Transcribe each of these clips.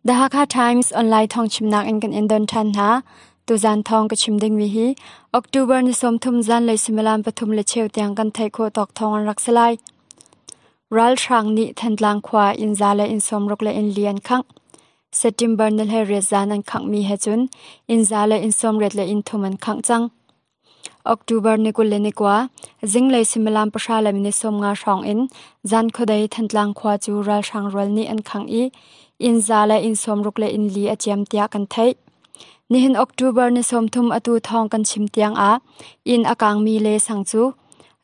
The Hakha Times online thawngchimnak in kan in don ṭhan hna. Tuzan thawng ka chim dingmi hi October ni 30 zanlei suimilam 3:15 tiang kan theih khawh tawk thawng an rak si lai. Ralhrang nih Thantlang khua inn za le inn 60 le inn li an khangh. September ni 18 zan an khanghmi he cun inn za le inn 80 le inn thum an khangh cang. October ni 21, zinglei suimilam pahra le minute 50 hrawng in zan khuadei Thantlang khua cu ralhrang rual nih an khangh i inn za le inn 60 le inn li a ciam tiah kan theih. Nihin October ni 30 atu thawng kan chim tiang ah inn a kaangmi le sang cu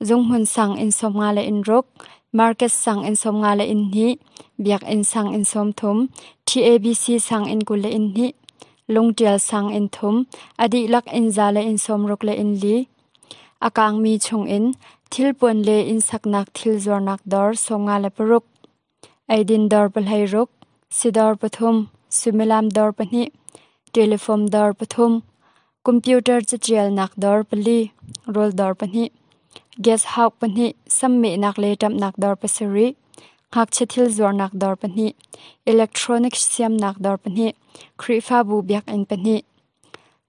zunghmun sang inn 50 le inn ruk, market sang inn 50 le inn hnih, biakinn sang inn 30, TABC sang inn 20 le inn hnih, Lungṭial sang inn thum, a dihlak inn za le inn 60 le inn li. A kaangmi chungin thilpuan le inn saknak thil zuarnak dawr 56, eidin dawr 16, sidawr pathum, suimilam dawr pahnih, telifom dawr pathum, computer caṭialnak dawr pali, rawl dawr pahnih, gas hauk pahnih, sammehnak le ṭamhnak dawr pasarih, Ngakchia thil zuarnak dawr pahnih, electronic siamnak dawr pahnih, Khrihfabu biakinn pahnih.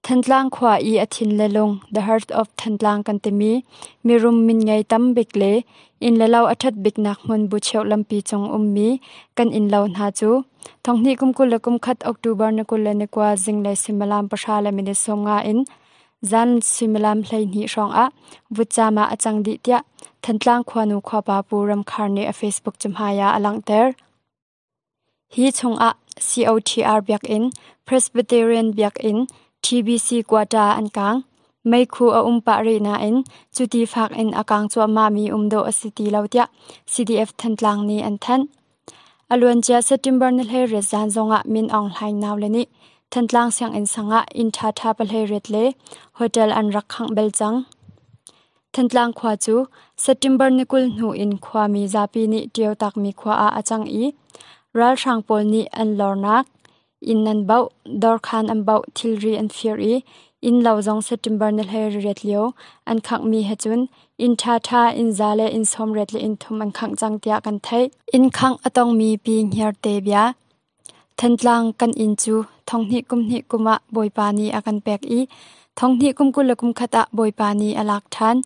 Thantlang khua i a thin le lung, the heart of Thantlang kan timi, mirum min ngei tam bik le inn le lo a ṭhat biknak hmun Bucheu lampi cung ummi kan inn lo hna cu thonghnih kum 21 October ni 29 zinglei suimilam pahra le minute 50 in Zan suimilam 12 hrawngah vutcam ah a cang dih tiah Thantlang khuanu khuapa Pu Ram Khar nih a Facebook cahmai ah a langhter. Hi chungah COTR biakinn, Presbyterian biakinn, TBC quata an kaang. Meikhu a um pah rih nain cuti fak in a kaang cuahmahmi um dawh a si ti lo tiah CDF Thantlang nih an thanh. A luancia September ni 18 zan zongah Min Aung Hlaing naule nih Thantlang sianginn sang ah inn ṭhaṭha 18 le hotel an rak khangh bel cang. Thantlang khua cu September ni 20 hnu in khuami zapi nih ṭiotakmi khua ah a cang i ralhrang pawl nih an lornak, Inn an bauh, dawrkhan an bauh, thilri an fir i innlo zong September ni 18 lio an khanghmi he cun inn ṭhaṭha, inn za le inn 80 le inn thum an khangh cang tiah kan theih. Inn khangh a tongmi Pi Hniarte bia. Thantlang kan inn cu thonghnih kum hnih kum ah Bawipa nih a kan pek i thonghnih kum 21 ah Bawipa nih a lak ṭhan.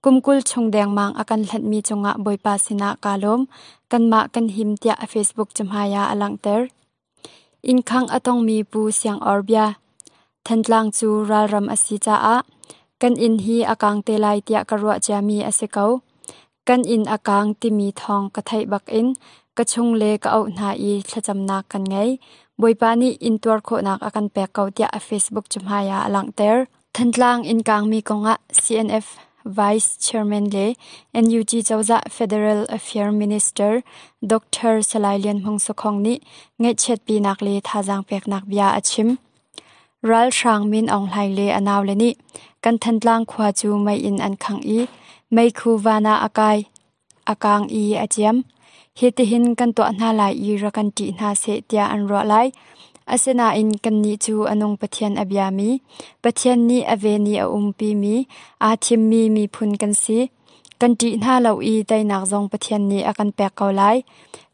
Kum 20 chung dengmang a kan hlanhmi cungah Bawipa sinah kaa lawm. Kanmah kan him tiah a Facebook cahmai ah a langhter. Innkhangh a tongmi Pu Siang Awr bia. Thantlang cu ralram a si caah kan inn hi a kaang te lai tiah ka ruah ciami a si ko. Kan inn a kaang timi thawng ka theih bakin ka chung le ka auh hna i thlacamnak kan ngei. Bawipa nih inn tuar khawhnak a kan pek ko tiah a Facebook cahmai ah a langhter. Thantlang inn kaangmi kongah CNF Vice Chairman le NUG cozah Federal Affair Minister Dr. Salai Lian Hmung Sakhong nih ngaihchiatpinak le thazaang peknak bia a chim. Ralhrang Min Aung Hlaing le a naule nih kan Thantlang khua cu mei in an khangh i meikhu van ah a kai, a kaang i a ciam. Hitihin kan tuah hna lai i rak kan ṭih hna seh tiah an ruah lai. Asinain kannih cu a nung Pathian a biami, Pathian nih a ven i a umpimi, aa thimmi miphun kan si. Kan ṭih hna lo i teinak zong Pathian nih a kan pek ko lai.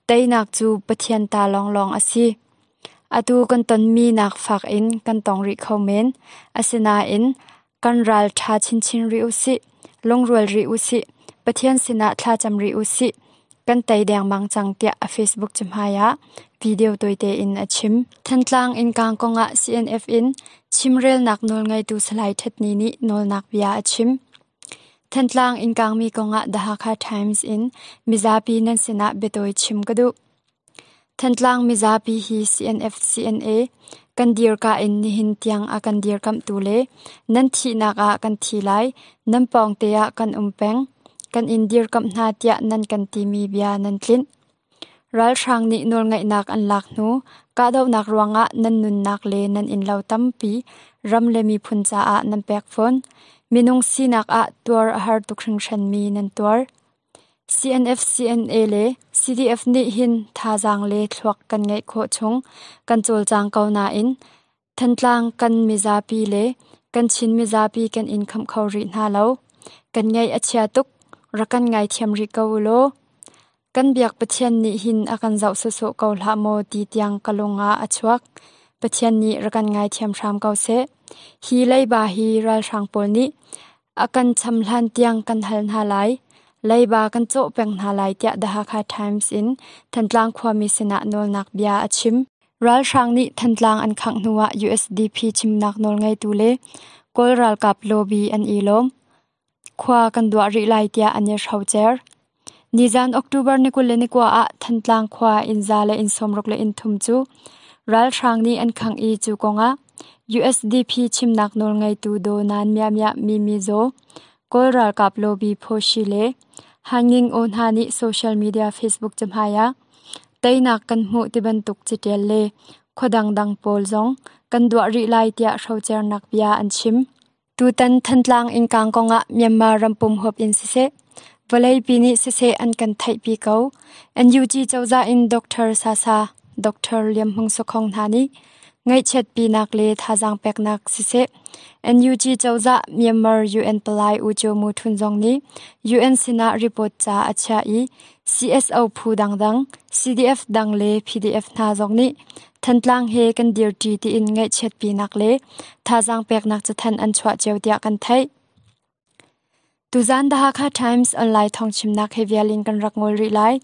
Teinak cu Pathian ta lawnglawng a si. Atu kan tonmi nak fak in kan tong rih kho men. Asinain Kan ral ṭha chinchin rih u sih, lungrual rih u sih, Pathian sinah thlacam rih u sih. Kan tei dengmang cang tiah a Facebook cahmai ah video tawite in a chim. Thantlang innkang kongah CNF in chimrelnak nawlngeitu Salai Ṭhetni nih nawlnak bia a chim. Thantlang innkangmi kongah The Hakha Times in mizapi nan sinah biatawi chim ka duh. Thantlang mizapi hi CNF-CNA kan dirka in nihin tiang a kan dirkamhtu le nan thihnak ah kan thi lai, nan pawngte ah kan um peng, kan in dirkamh hna tiah nan kan timi bia nan tlinh. Ralhrang nih nawlngeihnak an lak hnu kahdohnak ruangah nan nunnak le nan innlo tampi ram le miphun caah nan pek fawn. Minung sinak ah tuar a har tuk hringhranmi nan tuar. CNF-CNA le CDF nih hin thazaang le thluak kan ngeih khawh chung kan cawlcang ko nain Thantlang kan mizapi le kan Chin mizapi kan in khamh kho rih hna lo. Kan ngaih a chia tuk. Rak kan ngaithiam rih ko u law. Kan biak Pathian nih hin a kan zoh sawsawh ko hlah maw ti tiang ka lung ah a chuak. Pathian nih rak kan ngaithiam hram ko seh. Hi leiba hi ralhrang pawl nih a kan cham hlan tiang kan hal hna lai. Leiba kan cawh peng hna lai tiah The Hakha Times in Thantlang khuami sinah nawlnak bia a chim. Ralhrang nih Thantlang an khangh hnuah USDP chimnak nawlngeitu le Kawl ralkap lobby an i lawm. Khua kan duah rih lai tiah an i hrocer. Nizan October ni 29 ah Thantlang khua inn za le inn 63 cu ralhrang nih an khangh i cu kongah USDP chimnak nawlngeitu Daw Nan Mya Mya Mimi Zaw, Kawl ralkap lobby Phaw Shi le Han Nging Oo hna nih social media Facebook cahmai ah teinak kan hmuh tibantuk catial le khua dangdang pawl zong kan duah rih lai tiah hrocernak bia an chim. Tutan Thantlang innkaang kongah Myanmar rampum huap in siseh, vawleipi nih siseh an kan theihpi ko. NUG cozah in Dr. Sasa, Dr. Liam Hmung Sokhong hna nih ngaihchiatpinak le thazaang peknak siseh, NUG cozah Myanmar UN palai U Kyaw Mu Htun zong nih UN sinah report ca a chiah i CSO phu dangdang, CDF dang le PDF hna zong nih Thantlang he kan dirṭi tiin ngaihchiatpinak le thazaang peknak cathanh an chuah cio tiah kan theih. Tuzaan The Hakha Times online thawngchimnak he vial in kan rak ngol rih lai.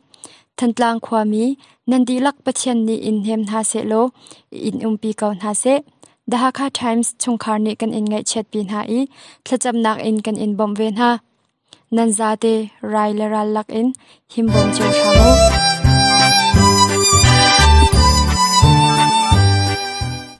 Thantlang khuami nan dihlak Pathian nih in hnem hna sehlaw in umpi ko hna seh. The Hakha Times chungkhar nih kan in ngaihchiatpi hna i thlacamnak in kan in bawmh ve hna. Nan zate rai le ral lak in himbawm cio hram u.